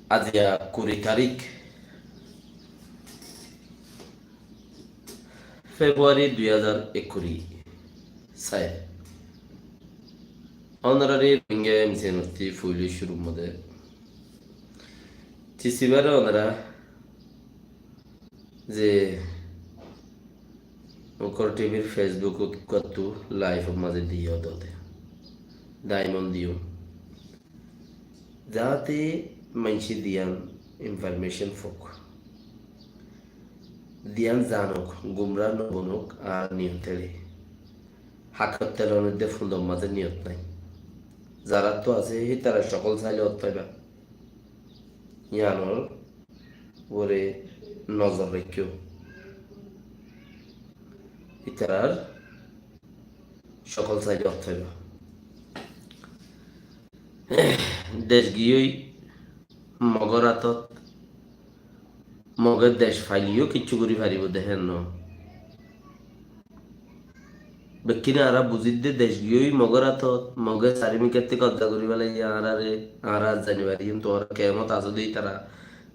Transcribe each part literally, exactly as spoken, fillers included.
Aziya kuri tarík February dui házar ekkuri sair. Ónorare Rohingya M C N ottú foila cúrur modé tisibare ónora ze Mukor T V r Facebook ot uggwá live or mazé diyó de, daimon diyó. Zate maincé diyan information fok, diyan zanok, gumra no bonok, ar niyot ere. Hak telon de fundor mazé niyot nai. Zara to asé, hítara sokol saile ot faiba. Iyanor uore nozor raikkó. Ítarar sokol saile ot faiba. Dec giyói Mogor átot, Moge dec faileyó kiccú gorí faribó de héen no. Bekkúne añára buzí de dec giyói Mogor átot, Moge sarimikkátti kobza gorí félaiye añárare, añára zani fariyum, tuáñra kemot asó de ítara,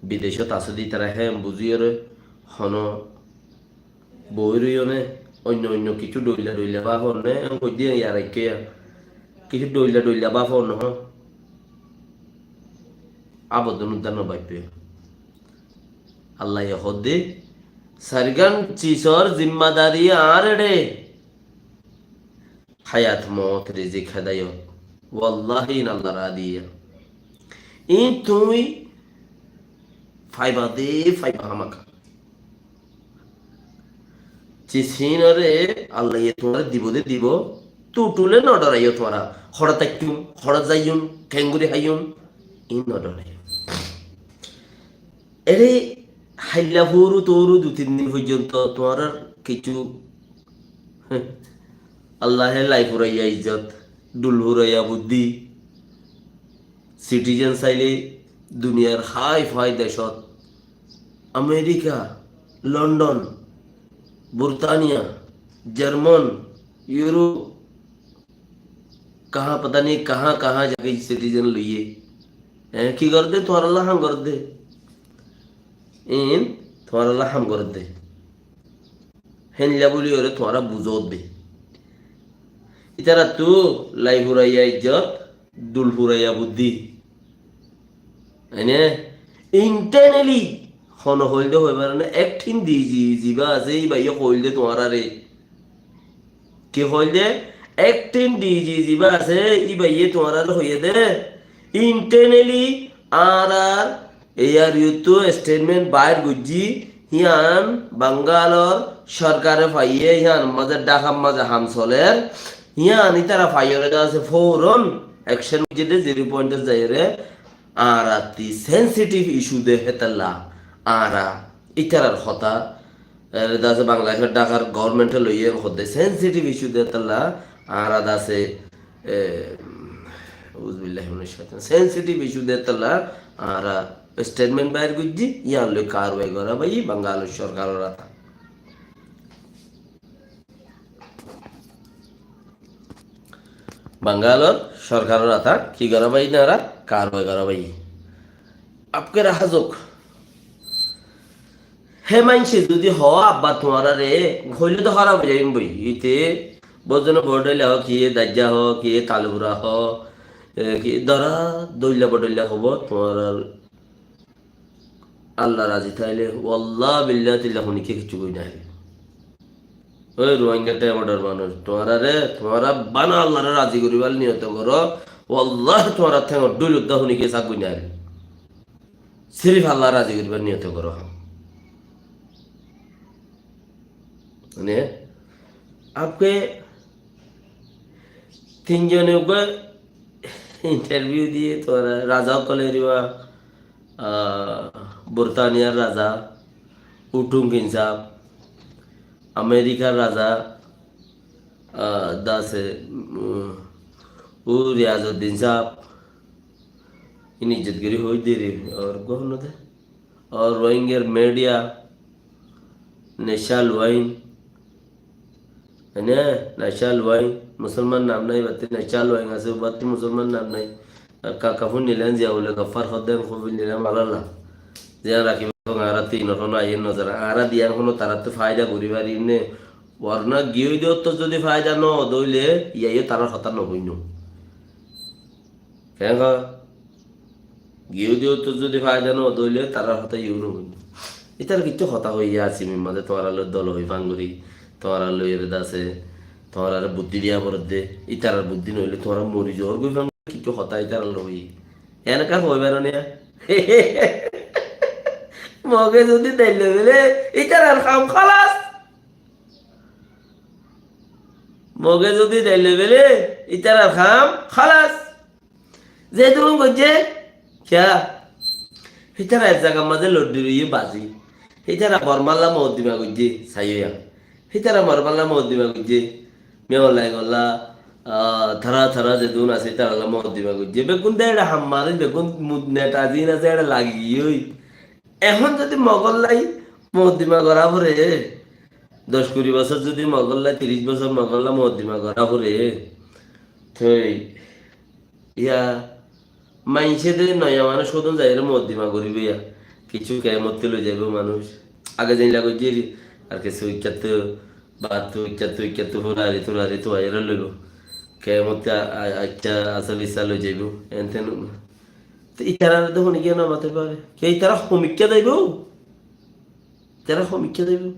bidecót asó de ítara, héen buzíyore hono boói roiyó né, oinno oinno kissú dhoilla dhoilla báfor né, en hoiddé yar ekkeya. Kissú dhoilla dhoilla báfor nohó. Abodun udda no baippé. Allaye hoódde, sairgán cisor zimmadari añár eçé. Hayat moot, rizik, hedayot. Wallahi in Allar adi. In tuñí faiba de, faiba hámaka. Cis híinore Allaye tuáñre dibo de dibo, tutule no dhoraiyo tuáñra. Hóçe táikkun, hóçe zaiyum, keéngori háiyum, híin no dhoraiyo. Ere háilla furu turu dui tin din foijjonto tuáñrar kissú Allaye lai furaiya izzot, dhul furaiya buddí, citizen saile duniyar hái fái decót, Amerika, London, Burtaniya, Jarman, Yurop, kaha pata nahi kaha kaha jage citizen loiye. Eh, ki gorde? Tuáñralla ham gorde. In tuáñralla ham gorde. Héndilla buli ore tuáñra buzóde. Ítarattú lai furaiya izzot, dhul furaiya buddí. Ene, internally, hono hoilde hoi fare na, acting D G ziba asé, íbaye hoilde tuáñrare. Ki hoilde? Acting D G ziba asé, íbaye tuáñrare hoiyé de. Internally, añárar Ei ar yuttu statement bair goijjí, híyan Bangalor sorkare faiyé, híyan mazé Dhakar mazé ham soler, híyan ítara faiyóre de asé fouron action goijjé de zero point ot zaiyóre, añára ttí sensitive issue de hétalla, añára ítarar hotá, ere de asé Bangladecor Dhakar government e loiyé hoddé sensitive issue de hétalla, añára de asé, e, auzubillahi minash shaitan, sensitive issue de hétalla, añára statement bair goijjí, yián loi karwai gora bái Bangalor sorkaror ata. Bangalor sorkaror ata ki gora bái, inara karwai gora bái. Apke raha zok. Hé maincé zodi hoó abba tuáñrare, hoilé to hóraf ói zaiyum bái. Ite bóut zone bodhoilla hoó, kiye daijja hoó, kiye talubura hoó, e, ki dora doilla bodhoilla hoó, tuáñrar Allah razi táile, wallah billah tillah honikiye kessú hoi no fare. Ói Ruáingga théngor manúic, tuáñrare, tuáñra bana Allare razi goríbar niyot goró, wallah tuáñrar théngor dhúil uddá honikiye sák hoi no fare. Sirif Allare razi goríbar niyot goró. Mane, apke tin zone uggwá interview diye, tuáñra raza ókkole eriba, ah, Burtaniyar raza, Utung King sáb, Amerikar raza, ah, dase, um, u Riyazuddin sáb, in izzot gori hoi deri, ar uggwá hon de. Ar Rohingyar media, Neshal Wain, ene, Neshal Wain, Musolman nam nai, batte Neshal Wain asé, batte Musolman nam nai. Ka-, kafunnilán ziya bóle gaffar hodden, kufunnilán malalla. Ziya rakibá añára tin hono aiyér nozar. Añára diyan hono tarattú faida gori fari ne. Warna giyói de otto zodi faida no doile, iyaiyó tarar hotá no hoinno. Keén hoó? Giyói de otto zodi faida no doile, tarar hotá iyó no hoinno. Itar kittú hotá hoiye Asimir mazé, tuáñra loi dol hoi fangori, tuáñra loi ere dase, tuáñra buddí diya foredde, itarar buddí noile tuáñra mori zor goi fangori. Kittú hotá itarar loi. Eneka hoi bero niya. Moge zodi dail loi bele, itarar ham halas. Moge zodi dail loi bele, itarar ham halas. Ze dun goijje, kiya? Itara ek zagar mazé loddi roiye bazi. Itara Bormalla mokoddima goijje, saiyo ya. Hítara Bormalla mokoddima goijje, Min Aung Hlaing olla, ah, tara, tara zedún asé, hítaralla mokoddima goijje. Beggún de eçe ham marí, beggún mu-, neta zin asé, eçe lagi giyói. Ehón zodi Mogollai mokoddima gorá fore, doc kuri bosór zodi Mogollai, tiríc bosór Mogollai mokoddima gorá fore, toi Iya, maincé de noya manúic hodún zaiyóre mokoddima goríbo ya. Kissú kemotte loi zaibo manúic. Age zeilla goijjé, ar kissú ikkáttu, baáttu, ikkáttu, ikkáttu, furari, turari, tuaiyóre loibo. Kemotte a-, a-, aiccá, asól issá loi zaibo. Enten, te itarare de hone giyé no matai fare. Ke itara homikká zaibo? Itara homikká zaibo?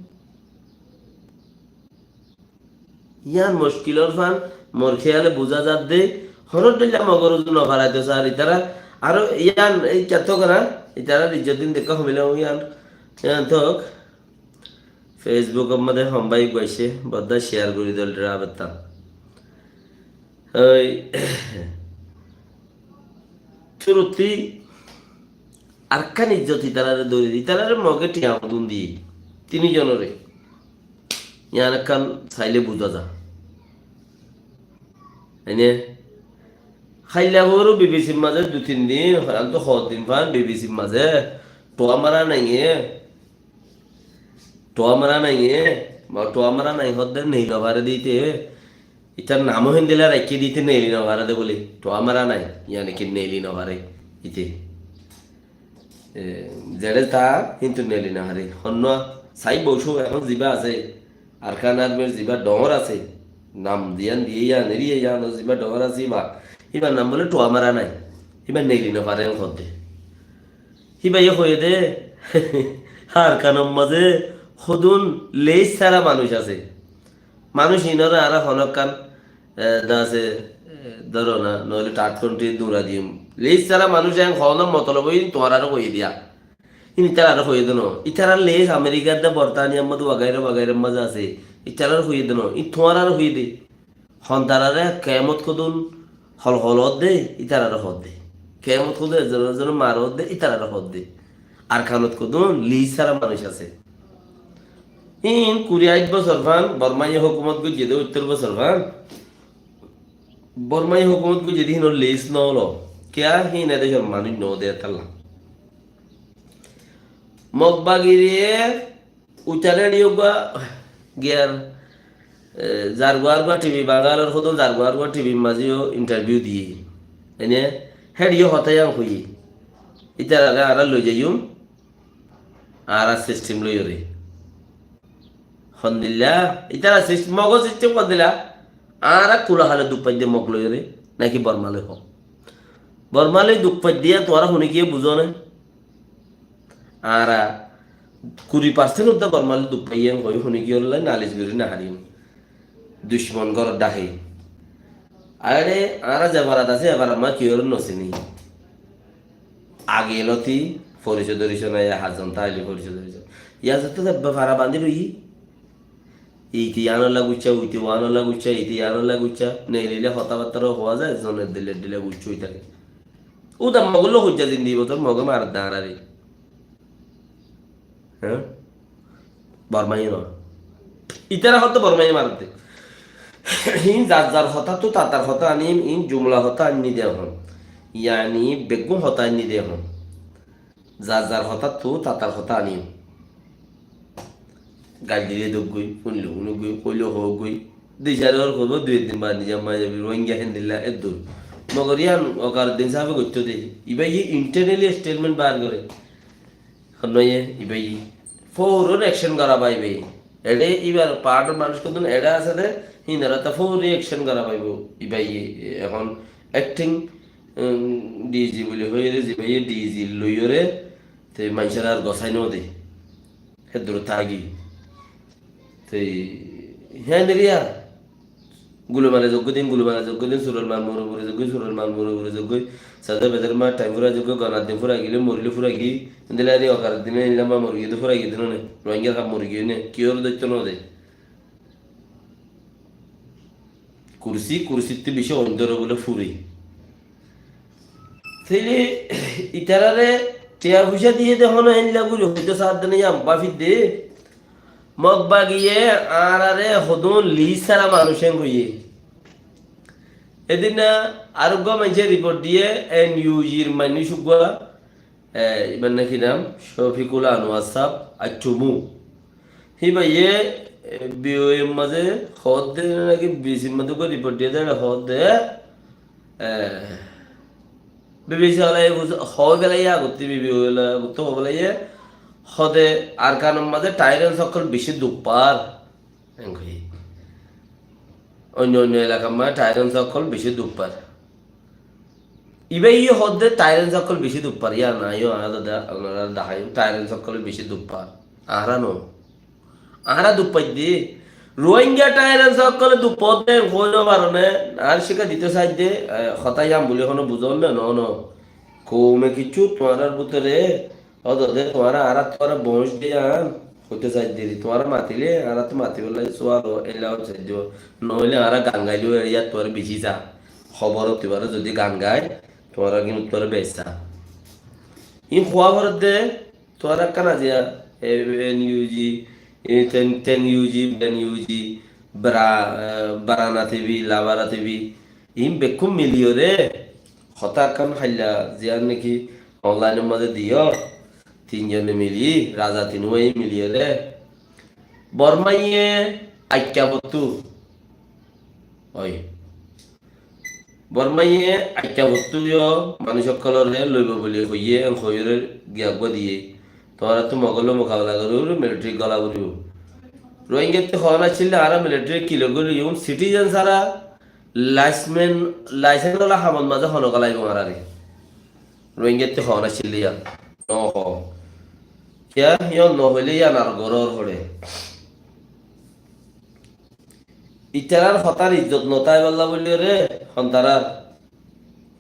Yián muckilor fán, mor kéyale buzá zadde, honó dhoilla Mogor uzu no faraito sar itara, aró yián ei kiyá tók na, itarar izzot din dekká homile yián, yián tók. Facebook or mazé hom bái uggwá aiccé, bodda share gorí dol dra abetta. Oi, Curuttí Arkán izzot itarare dóri, itarare Moge thiañ hodún diyé, tini zonore. Yián ekkán saile buza za. Ene, hailla foro B B C r mazé dui tin din, horan to hoddin fan B B C r mazé, thuwa mara nainge, thuwa mara nainge, ma thuwa mara nai hodde nei no fare dite, Itar nam ó héndilla raikké de, ite neli no fare de buli. Thuwa mara nai, yáni ki neli no fare ite. E, zeçé ta, kintu neli no fare. Honnúa, sai boucú ehón ziba asé, Arkán Armir ziba dhoóñr asé, nam diyan diye yían eriye yían ziba dhoóñr asé iba. Ibar nam bóle thuwa mara nai. Iba neli no fare en hodde. Iba ye hoiye de, Arkánor mazé hodún leis sára manúic asé. Manúic inoré añára honókkan, e, dase, e, dóro na, noóile third country dura diyum. Leis sára manúic en honó motolob ói tuáñrare hoiye diya. Ín itarare hoiye de no. Itarar leis Amerikar de, Bortaniyar mazé, wagaira wagairar mazé asé. Itarare hoiye de no. Ín tuáñrare hoiye de. Hon tarare kemot hodún hol hol hodde, itarare hodde. Kemot hodún ezon ezon mar hodde, itarare hodde. Arkánot hodún leis sára manúic asé. Ín kuri añc bosór fan, Bormaye hókumot goijjé de óttor bosór fan. Bormaye hókumot goijjé de hínor leis no olo. Kiyá hín e decór manúic no de talla. Mog bagire ucare eçiyo gua giyar, e, zarguar gua T V Bangalor hodún zarguar gua T V mazé yó interview diye. Ene, héçiyo hotá yían hoiye. Itarare añára loi zaiyum. Añára system loiyóre. Hondilla, itara sys-, Mogo system hondilla. Añára kula hale duk faidde Mog loiyóre, naki Borma loi ho. Borma loi duk faidde yían tuáñra hone kiye buzó né? Añára kuri percent udda Borma loi duk faiye hoi hone kiye olla nalis gori no harim. Ducmon górot dhake. Are añára ze farat asé, e farat ma kiyóre no sini. Age loti foriso doriso nai, e hazzon taile foriso doriso. Yá zoto de befara bandi roiyi. Iti yanolla gucca, uiti wanolla gucca, iti yanolla gucca. Neilile hotabattaro howa zai, zone dile dile gucca oi take. Uda Mogollo hojja zindi botor Moge marar darari. Há? Bormaye no. Itara hoto Bormaye maredde. Hín zar zar hotáttu tatar hotá anim, hín jumla hotá ainni de hon. Yáni beggún hotá ainni de hon. Zar zar hotáttu tatar hotá anim. Gail dile duk goi, funile funuk goi, koile houk goi. Dui sari or hoibo, dui ek din baade nizor maye jabi, Rohingya héndilla eddur. Mogor yían Wakaruddin sábe goittó de. Ibáye internally statement bar goré. Honno ye, ibáye. Fouron action gora baibo. Eçe ibar part or manúc hoddún eçe asé de, híinor ata fouri action gora baibo. Ibáye, ehón acting, um, D I G buli hoiyóre, zibáye D I G loiyóre, te maincóre ar gosái no de. Héddur tági. Te, híyan eriya. Gulumare zoggói din, gulumare zoggói din, suror mar mori mori zoggói, suror mar mori mori zoggói. Sadar bedar mar thaim fúrai zoggói, gonar din fúrai gile, morile fúrai gi. Endilla ari okar din, endilla mar mori giyé de fúrai giyé de none. Rohingyar hap mori giyé ne, kiyóre dóitto no de. Kursi, kursittú beci ondor bóle furi. Tóile itarare tiya foicá diye de hono héndilla gori hoito sádde na, yam bafidde. Mog bagiye añárare hodún lis sára manúic en hoiye. Edin areggúa maincé riport diye, N U G r manúic uggúa, e, ibar naki nam Shofikul Anwar sáb, Aiccumu. Híbaye, e, B O A r mazé hoódde naki B B C r mazé uggúa riport diye de hoódde, e, B B C wala e buz-, hoi félaiye agottí, B B C wala agottí hoi félaiye, hode Arkanor mazé tairon sokkol beci duk far. Enggoi. Oinno oinno elakar mazé tairon sokkol beci duk far. Ibáye hode tairon sokkol beci duk far. Yían añí yó añára da-, añára daháiyum, tairon sokkol beci duk far. Añára no. Añára duk faidde. Rohingya tairon sokkole duk fodde, hoino barone, ar cíkka dito saidde, e, hotá yían buli hono buzon ne, no, no. Koume kessú tuáñrar bútore, ódode tuáñra, añára tuáñra boñs de yían, hoito saidde ri, tuáñra matile, añára tu matibolla suwal o, eilla hoito saidde o. Noile añára gangailo eriyat tuáñra beci sa. Hóbor o tuáñra zodi gangai, tuáñra kintu tuáñra beci sa. Iín huá foredde, tuáñra ekkán aziya, e, N U G, e, ten, ten U G, ten U G, Bra-, e, Barana T V, Labara T V, iín bekkún miliyóre, hotá ekkán hailla, ziyán naki online or mazé diyó, tin zone mili, raza tinuwai miliyóre, Bormaye aikká fottú, oi. Bormaye aikká fottú yó manúic ókkolore loibo buli hoiyé, en hoiyóre giyá uggúa diyé. Tuáñrattú Mogol loi mukabela gorí militari gola foribo. Rohingyattu hoó naccíl de, añára militari kile gorí yum, citizen sára, laismen, laisen ola hamot mazé hono golaibo añárare. Rohingyattu hoó naccíl de yían. No hoó. Kiyá? Yían no hoilé yían ar gorór hoçé. Itarar hotár izzot no táibolla buli re, hontarar.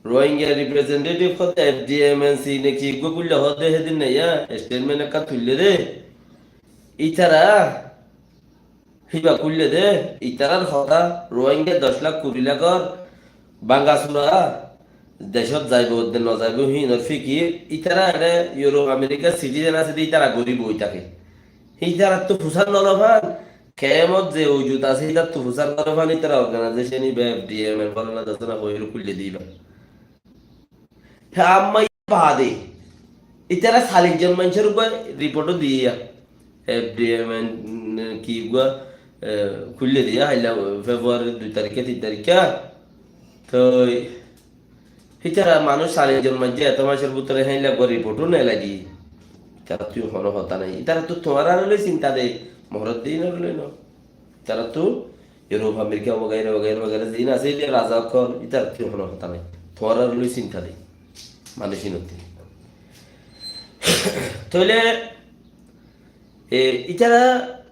Rohingya representative hoó de F D M N C ne ki eggúa kúilla hoó de hédin naiya, statement ekkán tuille de. Itara híba kúille de, itarar hotá, Rohingya doc lak, kuri lakor banga sura, decót zaibo de no zaibo, híinor fikir, itara ere Europe, America citizen asé de, itara gorí boi táke. Itarattu fusár no lofán, kemot ze ujut asé, itarattu fusár no lofán, itara organization iba F D M N folana dasana hoiyóre kúille de iba. Hé, amma iba baade, itara callij zon maincór uggúa riport o diye, F D M N ki uggúa, e, kúille diye, hailla February dui tarikká, tin tarikká. Toi, Hítara manúic sali zon maijjé, eto manúicor bútore héinla gori botún elai di. Ítarattú hono hotá nái. Ítarattú tuáñrare loi sinta de, Mohorot de ínore loi no. Ítarattú Europe, America, wagaira, wagaira, wagaira, ziín asé, ítara raza ókkol, ítarattú hono hotá nái. Tuáñrare loi sinta de. Manúic ínottú. Tóile, e, ítara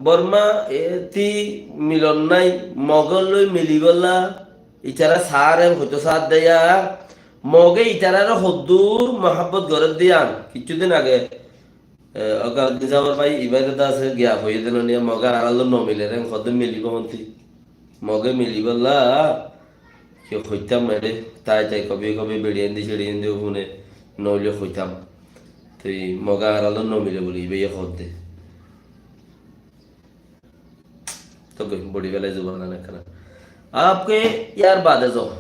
Borma, e, ti milon nái, Mogor loi milibólla, itara saáre hoitó saádde yá, Moge itarare hoddúr muhábbot gorédde yían. Kiccú din age, e, Wakaruddin sábor bái Ibadat asé, giya hoiyé de noniya, Moge añárar loi nomiler, en hoddúr milibó hontí. Moge milibólla, ki hoitám ere, tai tai kobi kobi beçi endi seçi endi fune, noile hoitám. Toi Moge añárar loi nomile buli, ibáye hoódde. Tói bori félai zuban ekkana. Apke yar bade zo.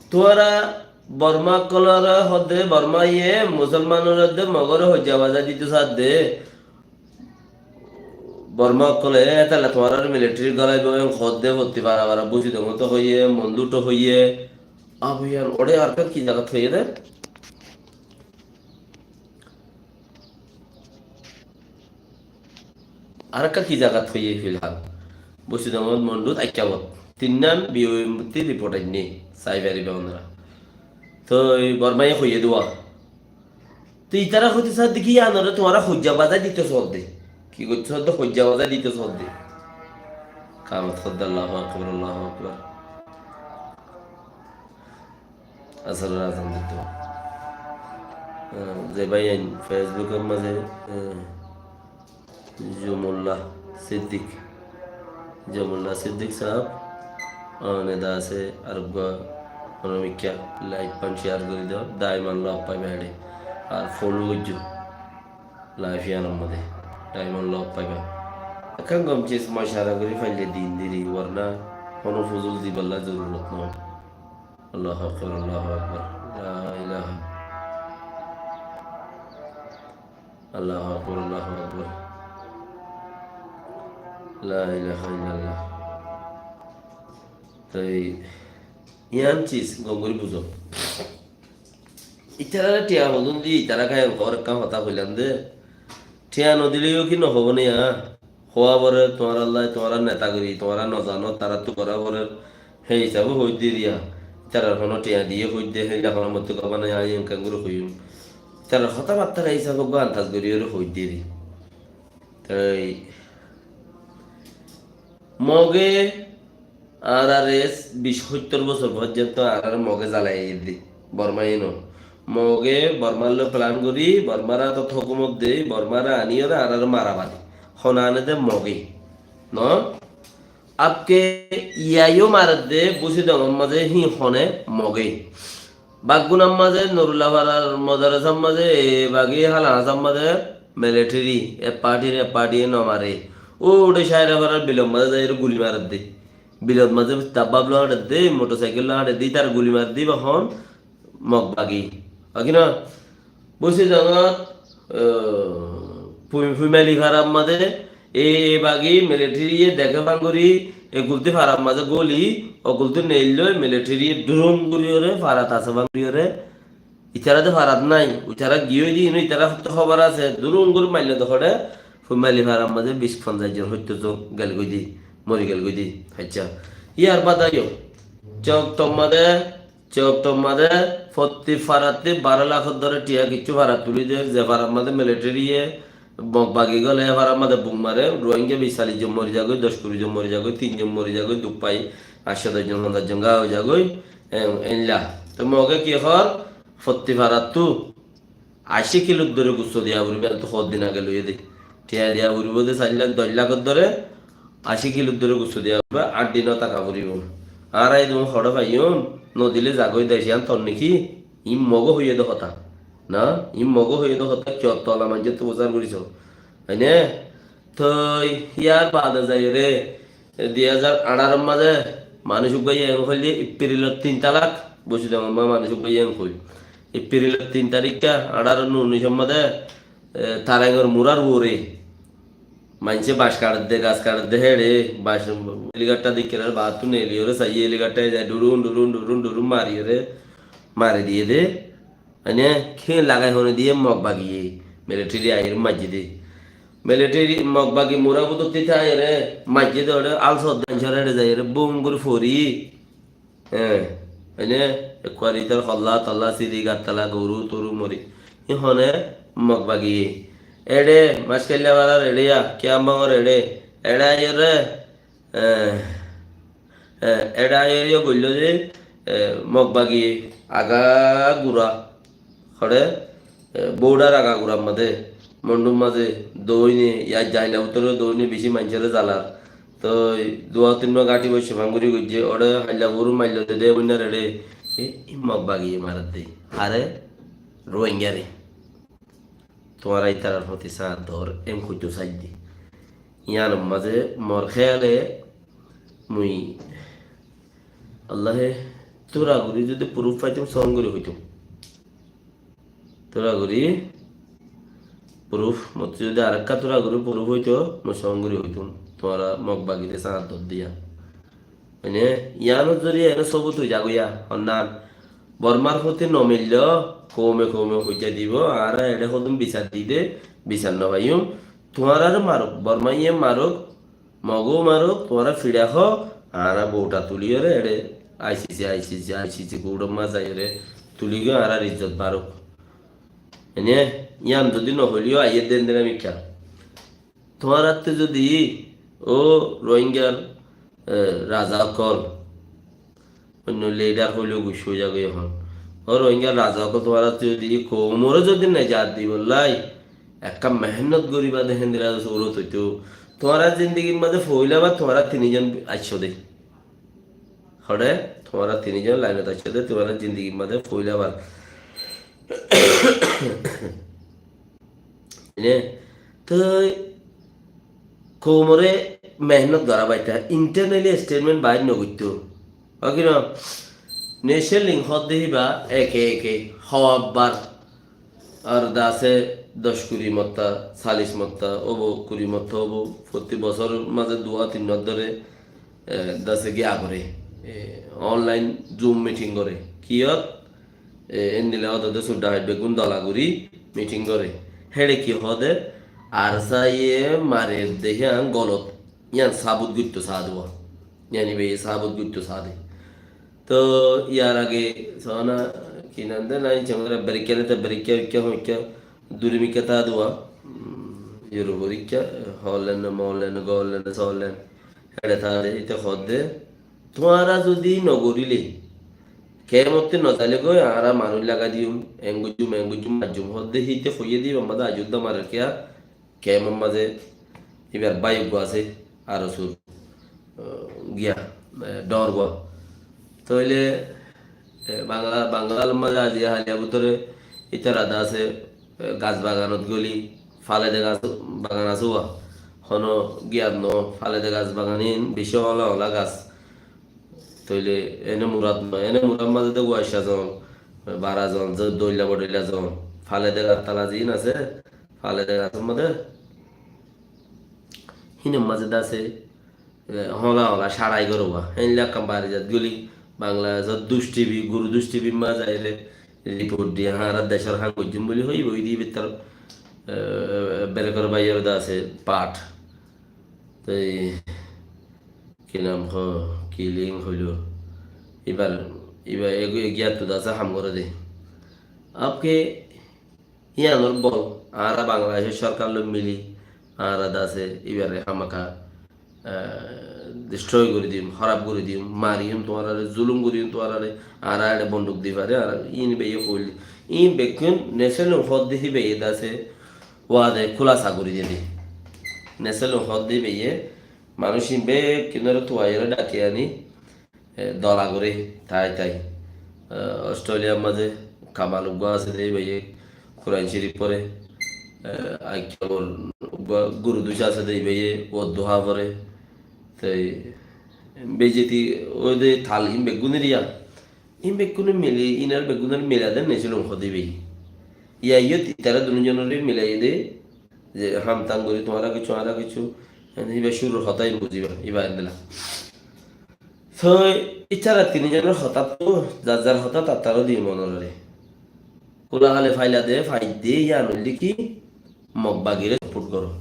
Tuáñra Borma ókkolore hoódde, Bormaye Musolmanore hoódde, Mogore hoijja bazai dito saádde. Borma ókkole, e, táile tuáñrare militeri golaibo, en hoódde fottí fara fara Busidongot hoiyé, Mondut hoiyé, abu iyan, óre arekkán ki zagat hoiyé dé? Arekkán ki zagat hoiyé filhal? Busidongot, Mondut, Aikkabot. Tinnán B O M-ttú riport ainné, sai fariba onora. Toi Bormaye hoiyé dé. Te itará hoitó saádde ki, iyanore tuáñra hoijja bazai dito soódde. Ki goittó soódde, hoijja bazai dito soódde. Kamot hoódde Allahu Akbar, Allahu Akbar. Asaror azan dito. Eh, ze báiyain Facebookor mazé, eh, Jumulla Siddik. Jumulla Siddik saab, oneda asé, ar uggwá onamikká live fan share gorí do, daiman lof faiba ére. Ar follow goijjó live iyanor modé, daiman lof faiba. Ekkán gom ciz moshara gorí faille din diri, warna hono fuzul dibolla zorurot no. Allahu Akbar, Allahu Akbar. La ilaha. Allahu Akbar, Allahu Akbar. La ilaha illallah. Toi iyan ciz gom gorí buzó. Itarare thiañ hodún di, itará kaiyan hoór ekkán hotá hoilam dé. Thiañ nodileyó ki nohóbo né iyan? Hoó forer, tuáñrallá, tuáñra netagiri, tuáñra nozano, taráttu gorá forer. Hé hísabe hoóidde eriya. Ítarar hono thiañ diyé hoóidde, héilla hono mottú gobá nái, añí enkán gorí hoiyúm. Ítarar hotábattar hísabe uggwá andaz gorí óre hoóidde eri. Toi Moge añárare bic hóittor bosór foijjonto añárare Moge zalai aiyédde, Bormaye no. Moge Bormar loi plan gorí, Bormar átot hókumot dei, Bormare aníyore añárare mara bade. Hone ane de Moge. No? Abke iyaiyó maredde, Busidongor mazé híin hone Moge. Baggunar mazé, Norulla farar modarasar mazé, e bagi hala hasar mazé militeri, ek partir ek partiye no mare. Uçe Caira farar bilor mazé zaiyóre guli maredde. Bilor mazé dabbá loi hañçedde, motorsaikel loi hañçedde, ítare guli maredde, íba hon Mog bagi. Bagi no? Busidongot, eh, Fui-, Fuimali farar mazé, e, e bagi militeri ye deké fangori, e gulti farar mazé goli, o gulti neilloi militeri ye durum guriyore, farat asé fangoriyore. Itara de farat nai, itara giyoi de, ino itara to hóbor asé, durum guri maille de hore, Fuimali farar mazé bic fonzaic zon hoitto zon gel goi de, mori gel goi de. Accha. Iyar bade yo, Coktor mazé, Coktor mazé fottí farattí baró lakór dóre thiañ kiccú farat tulí der, ze farar mazé militeri ye Mog bagi gole, e farar mazé bum mare, Ruáingga bic callic zon mori zagói, doc kuri zon mori zagói, tin zon mori zagói, duk fai, añctó doc zon, fonzaic zon gá ói zagói, en, eilla. Toi Moge ki hoór, fottí farattú aci kilor dóre gusso diya foribo, iyán to hoddin age loiyé de. Thiañ diya foribo de sair lak, doc lakor dóre, aci kilor dóre gusso diya foribo, añçdi no táka foribo. Añára edún hoçé faiyum, no dile zagói de, iyán tor niki? Iín Moge hoiyé de hotá. Na, iín Moge hoiyé de hotá, ki ottola maincóttu fusár goríso. Óine? Toi iyar bade zaiyóre, e, dui házar añçáror mazé manúic uggúa iyeng hoilde Epprilor tin tarak, Busidongor mazé manúic uggúa iyeng hoil. Epprilor tin tarikká añçáro no unicór mazé, e, Tarengor murar uore maincé bac kaçedde, gas kaçedde, héçe bac, heligatta dekké, baáttú neeliyóre saiyé, heligatta zai dhurun, dhurun, dhurun, dhurun mariyóre mari diyé de. Mane, ki lagai hone diye Mog bagiye, militeri aiyóre maijjé de. Militeri Mog bagi mura budotti táiyore maijjé de, ore alsot dainchor ere zaiyore bum gori fori. He, mane, ekkuwar itar holla tolla, siri gattala, goru toru mori. I hone Mog bagiye. Ere, Maskella farar ere ya, Kiyambongor ere, ere aiyore, Eh, eh, eçe aiyóre goilló de, eh, Mog bagi agagura, hore, eh, border agagura mazé, Mondhur mazé, doine, ya jaila bútore doine beci maincóre zalar. Toi dua tinno gañthi boiccé fangori goijjé, ore hailla boru mailló de, de boinnar eçe, e, e Mog bagi marer de. Are, Rohingyare. Tuáñra ítarar foti sañt dór, en hoitó saidde. Yíanor mazé mor héyale mui Allahe tura gorí zodi proof faitum, song gorí hoitum. Tura gorí Proof, mottú zodi arekka tura gorí proof óito, mui song gorí hoitum. Tuáñra Mog bagire sañr dor diya. Mane, yiánor zoriya ene sobut ói zagoiya, honnán. Bormar foti no mille, koume koume hoijja dibo, añára eçe hodún bisar di de, bisar no faiyum. Tuáñrare maruk, Bormaiye maruk, Mogó maruk, tuáñra fiça hó, añára bouta tuliyore eçe I C C, I C C, I C C court or maze zaiyore tuligoi añárar izzot baruk. Ene, yián zodi no hoileyo aiyér den den amikka. Tuáñrattú zodi ó Rohingyar, e, raza ókkol, oinno lidar hoileyo guccá ói zagói ehón. Ó Rohingyar raza ókkol, tuáñrattú zodi koumore zodi nejat dibolla ekka mehénnot goriba de héndilla surot óito, tuáñrar zindigir maze foila bar tuáñra tinizon aiccó de. Hoçé, tuáñra tinizon lainot aiccó de, tuáñrar zindigir maze foila bar. Ene, toi koumore mehénnot gora baite, internally statement bair no goitto. Ó ki no? National Link hoó de híba eke eke hó bar. Ar de asé doc kuri motta, callic motta óbo, kuri motta óbo, fottí bosóror maze duwa tinnor dóre, e, de asé giya goré, e, online Zoom meeting goré. Kiyót? E, endilla ódode sudda hait beggún dola gorí meeting goré. Héçe ki hoó de, ARSA ye marer de híyan golot. Yián sabut goitto saá de uá. Yián íbaye sabut goitto saá de. Toi yar age sóna ki nam de nai cengora berikka neta berikka ikka hoikka duri mikka ta de uá. Mm, yuru berikka, holen, molen, golen, solen. Héçe ta de, ite hoó de. Tuáñra zodi no goríle, kemotte no zaile goi, añára manúic lagai diyum, en goijjum, en goijjum, majjum hoó de, híte hoiyé de, ibá made ajudda marer kiya, kemor maze ibar bái uggúa asé, aro sur, eh, giya, eh, dóñr gua. Tóile, eh, Bangla, Banglar maze aziya haliya bútore, ítara de asé, eh, gas baganot goli, falede gas bagan asé uá. Hono giyat no, falede gas bagan in beci hola hola gas. Tóile ene murat no, ene murat maze de guaica zon, bara zon, ze doilla bodoilla zon. Falede gas tala zin asé, falede gas maze. Hín maze de asé, e, hola hola sarai goro uá. Héin lakkam bari zat goli, Bangladecót Dush T V, Guru Dush T V maze aire report diye, añára decór ham goijjum buli hoi, boi di bútor, e, berekor báiyor de asé part. Toi ki nam ho, ki link hoilo. Ibar, ibar egu egiyattu de asé ham gore de. Apke Yiánor bol, añára Bangladecór sorkar loi mili, añára de asé, ibáre hámaka, eh, destroy gorí dim, hóraf gorí dim, mariyum tuáñrare, zulum goríyum tuáñrare, añára eçe bonduk di fari, añára ín beiye hoil. Ín bekkún National Link hoó de híbaye de asé, wade kúlasa gorí diyé de. National Link hoó de híbaye, manúic ín bekkúnore tuaiyóre dhaki aní, e, dola gorí, tai tai. E, Australiar maze Kamal uggúa asé de, íbaye Kuran Shorif fore. E, Aikabor uggúa Guru Dush asé de, íbaye Wadduha fore. Toi beijjoti ói de tal ín beggúnor ya. Ín beggúne mili, ínor beggúnor mila de National Link hoó de íbaye. Iyá iyót itará dunúzonore milaiye de, ze ham tam gorí tuáñra kessú, añára kessú, ene íba cúrur hotá ín buzíba, íba endilla. Toi ítara tinizonor hotáttu, zar zar hotá tattaró diye monorore. Kúla hale faila de, fai de, yián óilde ki, Mog bagire support goró.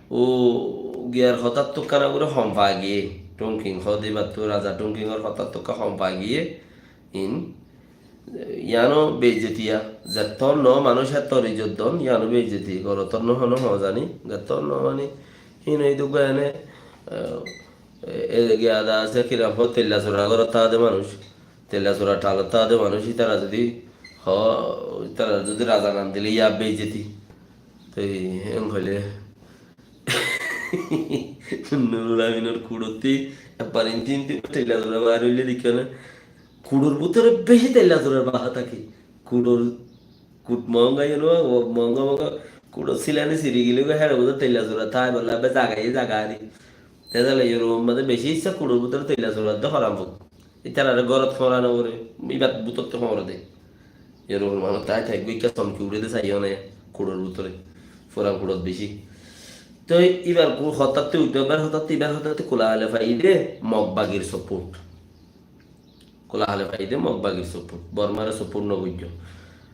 Ó giyar hotáttu ekkán gori hom fa giyé, Tongking hoó de íbattu, raza Tongkingor hotáttu ekkán hom fa giyé, ín, yiáno beizzoti ya, zettór no manúic ettór izzot don, yiáno beizzoti, gorotór no hono hon zani, gettór no mani, hín ói dugga ene, e, e, giya de asé, kiram hoó, teilla sura gorot táke de manúic, teilla sura thalot táke de manúic, ítara zodi, hoó, ítara zodi raza nam dile ya beizzoti. Toi en hoile, Nurul Aminor kuçotti, ebbar in tin tin teilla sura bar óile dekí né, Kuçor bútore beci teilla surar baha táke. Kuçor, kuç monga, you know, monga monga. Kuçor silani siri gile goi, hér bútore teilla sura tái, bolla be zaga, e zaga ari. Tezale Europe maze beci issa kuçor bútore teilla sura de horam buk. Itarare gorot hora no gore, ibat bútotte hora de. Europe maze tái tái goi ikka somki uçe de saiyo ne. kuçor bútore, furan kuçot beci. Toi ibar ku-, hotátte uggwá, ibar hotátte, ibar hotátte Kula Hale faiyé de Mog bagir support. Kula Hale faiyé de Mog bagir support. Bormare support no goijjó.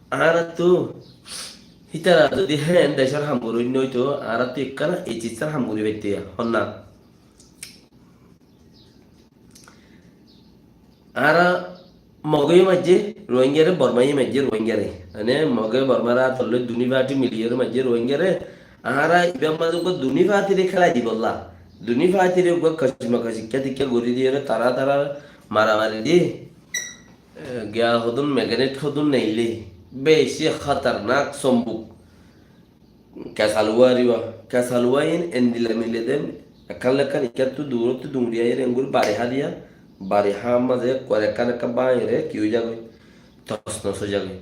Añárattu hítara zodi hén decor ham goróinna óito, añárattu ekkán ei cissar ham gorí faitté ya, hon na? Añára Moge yó maijjé Rohingyare, Bormaye yó maijjé Rohingyare. Mane Moge Bormare át loi duni fati miliyóre maijjé Rohingyare. Añára ibar mazé uggwá duni fatire kélai dibolla, duni fatire uggwá kacima kaci ikká tikká gorí diyóre, tará tará maramari di, e, giya hodún, magnet hodún neile, beci hatarnak sombuk. Kesaluwa ariba, kesaluwa in endilla mile de, ekkán lekkán ikkáttu duróttu dungri aiyóre enggori bari há diya, bari há mazé ekkán ekkán ekkán báñgire ki ói zagói, tosnos ói zagói.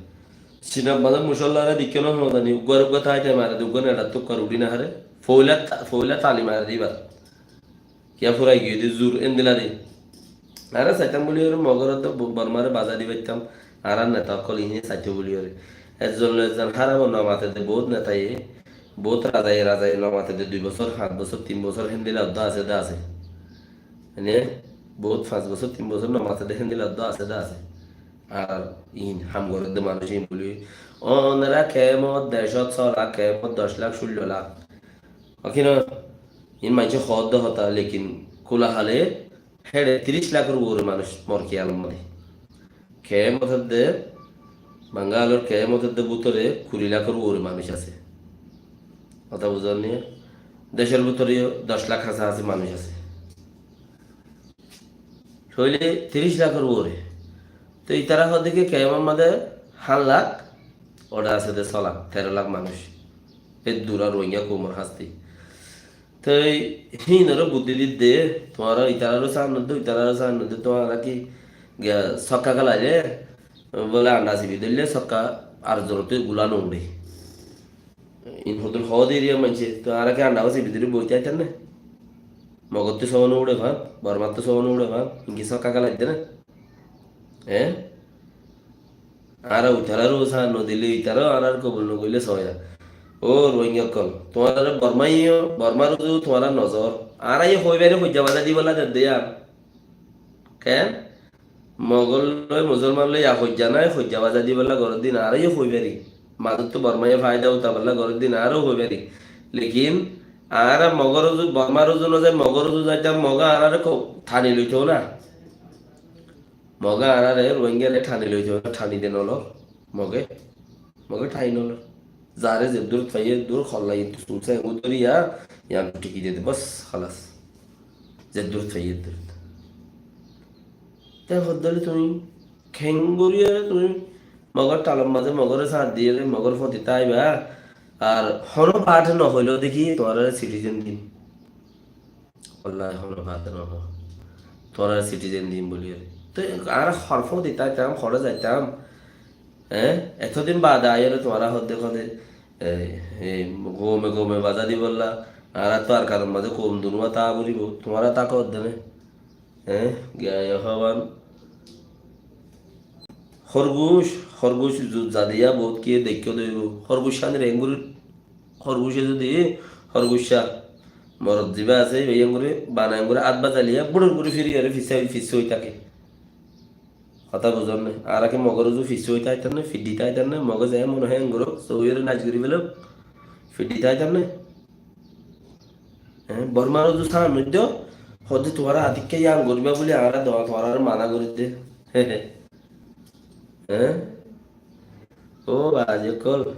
Sinar mazé mucóllaré deikkó no zani, uggwar uggwá tái tái mare de, uggwá neçattú uggwar uçí no háre, foila ta-, foila tali mare de ibar. Kiyá furai giyé de zur endilla de. Añára saitam buli ore Mogor de Bo-, Bormare bazai di faittam. Añárar neta ókkol iín saito buli ore. Ezzon loi ezzon háram no mate de, bout netaye, bout razaye razaye no mate de, dui bosór, fañs bosór, tin bosór héndilla uddá asé de asé. Mane, bout fañs bosór, tin bosór no mate de héndilla uddá asé de asé. Ar iín ham gorer de manúic iín buli. Onora kemot decót sóla, kemot doc lak, cúllo lak. Ókina, iín maincé hoódde hotá, lekin Kula Hale héçe tiríc lakor uore manúic mor kiyalor modé. Kemot edde, Bangalor kemot edde bútore kuri lakor uore manúic asé. Hotá buzón niya? Decór bútore yó doc lak hañsahasí manúic asé. Tóile tiríc lakor uore. Te itará hoódde ki kemor modé háñt lak, óre asé de sóla, teró lak manúic. Eddur ar Rohingya koumor hásti. Te híinoré buddí didde, tuáñra itararó sáan nodde, itararó sáan nodde, tuáñra ki giya sokka kelaile, bóle anda sibi dóille sokka ar zorottú gula no uçé. In hodún hoóde eriya maincé, to añára ki anda sibi dóri boói táitam né? Mogottú sóo no uçé fán, Bormattú sóo no uçé fán, inki sokka kelaidde né? Eé? Añára uitararó sáa no dile, itararó añárar kobul no goille sóoya. Ó Rohingya ókkol, tuáñrare Bormaye yó, Bormar uzu tuáñrar nozor. Añára yó hoi fari hoijja bazai dibolla dedde yar. Ken? Mogor loi Musolman loi ya hoijja nai, hoijja bazai dibolla goróddin añára yó hoi fari. Mazottu Bormaye faida utaibolla goróddin añára yó hoi fari. Lekin añára Mogor uzu, Bormar uzu no zai, Mogor uzu zaitam, Moge añárare ko-, thani loito na. Moge añárare Rohingyare thani loito na, thani de nolor. Moge, Moge thani nolor. Zare zeddurot faiye eddur holla, intu sulsa engu doriya, yan tiki de de, bas, halas. Zeddurot faiye eddur. Te hoddole tumi kengoriyore tumi Mogor talor maze Mogore saat diyore Mogor foti taiba, ar hono part no hoilo deki tuáñrare citizen dim. Wallahi, hono fata no ho. Tuáñra citizen dim buli ore. Te añára hor foti taitam, hore zaitam. Eé? Etodin bade aiyore tuáñra hodde hodde, e, e, gome gome bazai dibolla. Añára to Arkanor maze koum dunuwa táa foribo. Tuáñra táko hodde ne. Eé? Giya hoban. Horguc, horguc zu-, zadiya bout kiye deikko doibo. Horguc sanir engur Horguce zodi, horgucca morot ziba asé, iba engori bana engori át bazaliya, buçur gori firi ore fissa, fissa oi táke. Hotá buzón né? Añára ki Mogor uzu fissa oi táitam né, fiddi táitam né, Moge ze mone hoy engori, souyore naic gori felok, fiddi táitam né? Eé, Bormar uzu san noiddo, hodde tuáñra atikka yan goriba buli añára do-, tuáñrare mana gori de. Eé? Ó bái ókkol,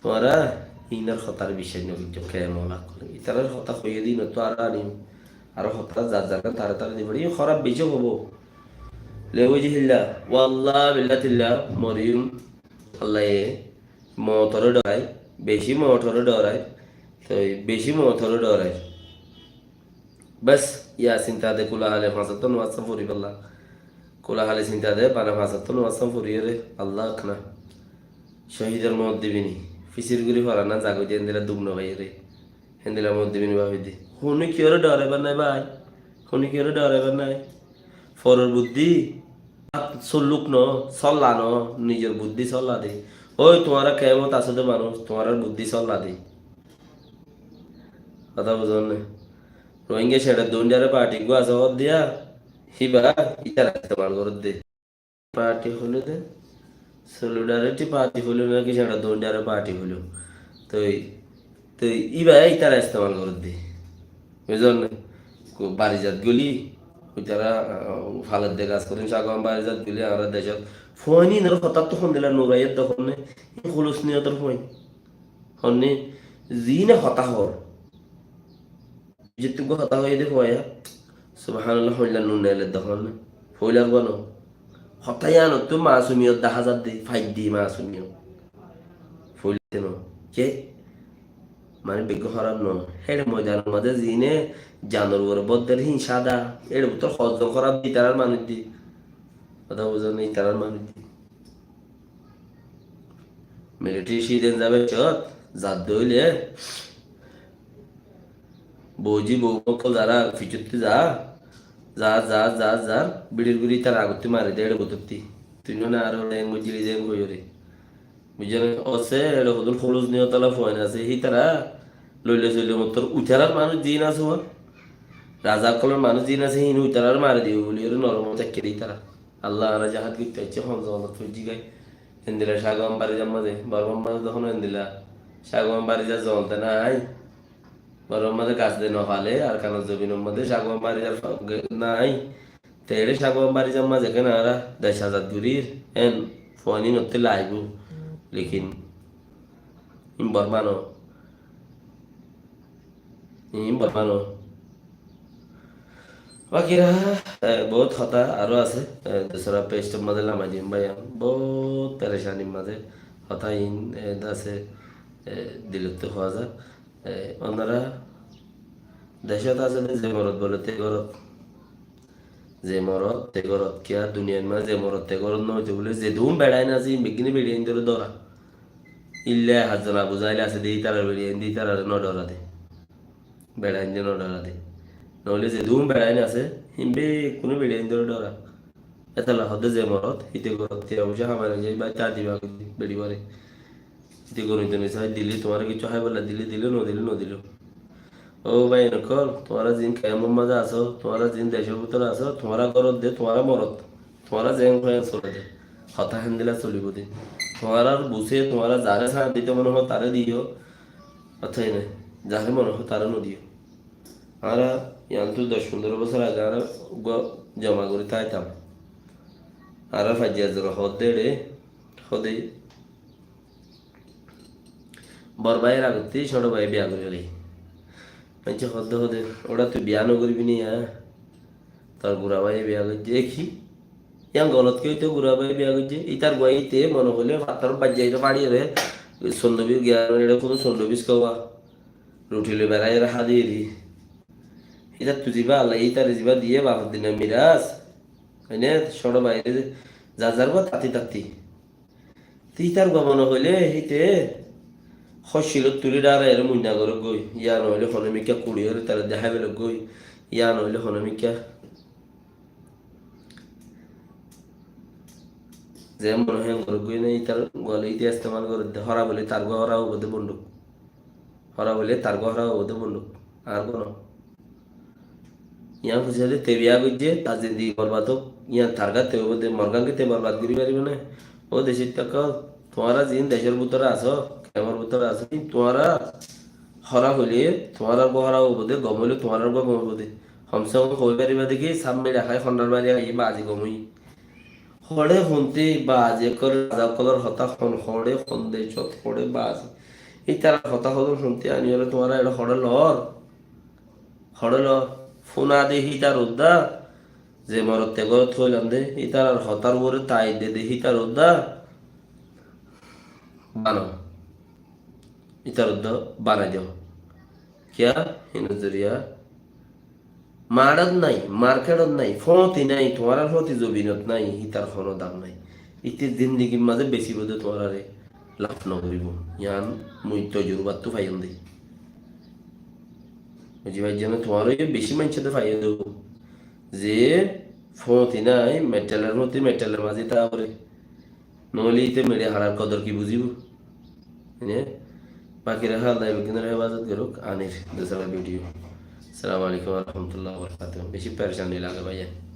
tuáñra inor hotár biccác no goijjó, kemon ókkol. Itarar hotá hoiyé de inottu aró anim, aró hotá zar zar gán tare tare di fari, hóraf beci hobo. Le wajhillah, wallah billah tillah, moriyum, Allaye moutore dhorai, beci moutore dhorai, toi beci moutore dhorai. Bes, ya sinta de Kula Hale fañs ottó nomaz fori fella. Kula Hale sinta de, bana fañs ottó nomaz foriyore, Allah ekna. Cohidor mout dibini, fisir gori fora na zagoi de, endilla duk no faiyore. Endilla mout dibini bafide. Hone kiyore dhoraibar nai bái. Hone kiyore dhoraibar nai. Foror buddí, solluk no, solla no, nizor buddí solla de. Ói, tuáñra kemot asó de manúic, tuáñrar buddí solla de. Hotá buzón né? Rohingya ceñçar doindare parti gua asé hoóddiya, híba ítara estemal goródde. Parti hoiló de, Solidarity Party hoiló naki ceñçar doindare parti hoiló. Toi, toi íba ítara estemal goródde. Buzón né? Ko barizat guli, ítara, ah, faladde gas korin, sagoan barizat guli, añára decot. Fuain inor hotá to hondilla nuraiyat de honné, in hulus niyotor fuain. Honné, zine hotá hoór. Jettú hotá hoiyé de fuain, subhanallah, hoilla nun nele de honné. Foilar guano. Hotá yanottú masumiyot dahá zadde, faidde masumiyot. Foilatte no. Ke? Mane beggún hóraf no. Héçe moidanor mazé zine janor uore bodder hín sada. Héçe bútore hozzon hóraf de itarar manúic de. Hotá buzón né, itarar manúic de. Militari ciden zabe cot, zadde óile. Bouji bou ókkol zara fiçottú za, za, za, za, zar, biçir gori ítara agottú mari de, héçe bútottú. Tui no na aró leng bujili leng hoiyóre. Buzón né? Óse, héçe hodún hulus niyotola fuain asé, hítara loile soile mottor utarar manúic zin asé, raza ókkolor manúic zin asé, hín utarar mari dibo buli, ore noromot ekkeré ítara. Allah, añára jihad goitte aiccí, hon zolot foijjí gai. Endilla sagoan barizar mazé, Bormar mazé de hono endilla sagoan barizar zolot nai. Bormar mazé gas de no fale, Arkanor zobinor mazé sagoan barizar fa-, ge-, nai. Te eçe sagoan barizar mazé ken añára dec azad gorir, en fuain inottú laibo. Lekin in Borma no. Iín bála no. Bakira, e, bout hotá aró asé, e, dusra page or mazé lamai dim bái, bout perecanir mazé hotá iín, e, asé, e, dilottú hoó za. E, onora decót asé de ze morot bole te górot. Ze morot te górot, kiyá duniyair mazé ze morot te górot no óito bole, zedún beçain asé, iín beggíne beçain dóre dóra. Illa ek zona buzáil asé de, ítarar beçain de, ítarare no dóra de. Beçain de no dóra de. Noóile zedún beçain asé, hín bekkúne beçain dóre dóra. Etolla hoó de ze morot, híte górot tiya foicá hamai no zai, bái ta diba goijjé, beçi bare. Híte goni toni sai dile, tuáñra kessú háibolla dile dilo, no dile no dilo. Ó bái ókkol, tuáñra ziín kemor mazé asó, tuáñra ziín decór bútore asó, tuáñra górot de, tuáñra morot, tuáñra zeén hoó en sole de. Hotá héndilla solibo de. Tuáñrar busé, tuáñra zaré sáñt dito mone hoó, taré diyo. Hotá ene, zaré mone hoó, taré no diyo. Añára yiántu doc fundoro bosór age añára uggúa zoma gorí táitam. Añárar faijja zona hoó de eçé, hoó de Bor báiyor agottí cóñço báiye biya gorí félaiye. Maincé hoó de, hoó de, "Óra tui biya no goríbi ni, há? Tor gura báiye biya goijjé, e ki? Yián golot ki óito, gura báiye biya goijjé?" Ítar guaye íte mone hoilé fattór baijjá íre fáçiyóre, sondobis giya, eçé hono sondobis kouwa, ruthi loi beráiyore há diyé di. Ítattú zibá Allah ye ítare zibá diyé bafor dinar miras, mane cóñço báiyore zar zar gua tatti tatti. Te ítar gua mone hoilé híte hóccilot tuli dháraiyóre muinna goróggoi, yá noóile honomikká kuçiyóre tará deháibeloggoi, yá noóile honomikká ze mone hoó en goróggoi né, ítar gualé íte estemal gorédde, hóraf óile tar gua hóraf óibo de bonduk. Hóraf óile tar gua hóraf óibo de bonduk. Añár gua no. Yián hoiyé de te biya goijjé, tar zindigi borbad ók, yián tar gán te óibo de, mor gán ki te borbad gorí faribó né? Ó decóitta ókkol, tuáñra ziín decór bútore asó, kemor bútore asó, tuáñra hóraf óile tuáñrar gua hóraf óibo de, gom óile tuáñrar gua gom óibo de. Hom se hom hoi faribá de ki, sab meçe hái, hondhar bari hái, bazi gom ói. Hoçé honte bazi ókkol, raza ókkolor hotá hon, hoçé hon decót, hoçé bazi. Ítarar hotá hodún honte aniyóre tuáñra eçé hoçé lor. Hoçé lor. Fúna de hítar uddá, ze morot te górot hoilam de, ítarar hotár uore taid de de hítar uddá. Bano. Ítar uddá banai do. Kiyá? Hínor zoriya. Maçot nái, markeçot nái, fóti nái, tuáñrar fóti zobinot nái, hítar hono dam nái. Íte zindigir mazé besibo de tuáñrare laf no goríbo. Yián mui tojurubattú faiyum de. Buzi faijjó né? Tuáñra yó beci maincóre faiyó de. Ze fóti nái, meṭṭalor fóti, meṭṭalor mazé táke. Noóile íte meçi harar kodor ki buzibó? Né? Baki raha Allah beggúnore hefazot goruk, anir dusra video. Assalamu alaikum wa rahmatullahi wa barakatuhu. Beci perecani lage báiyain.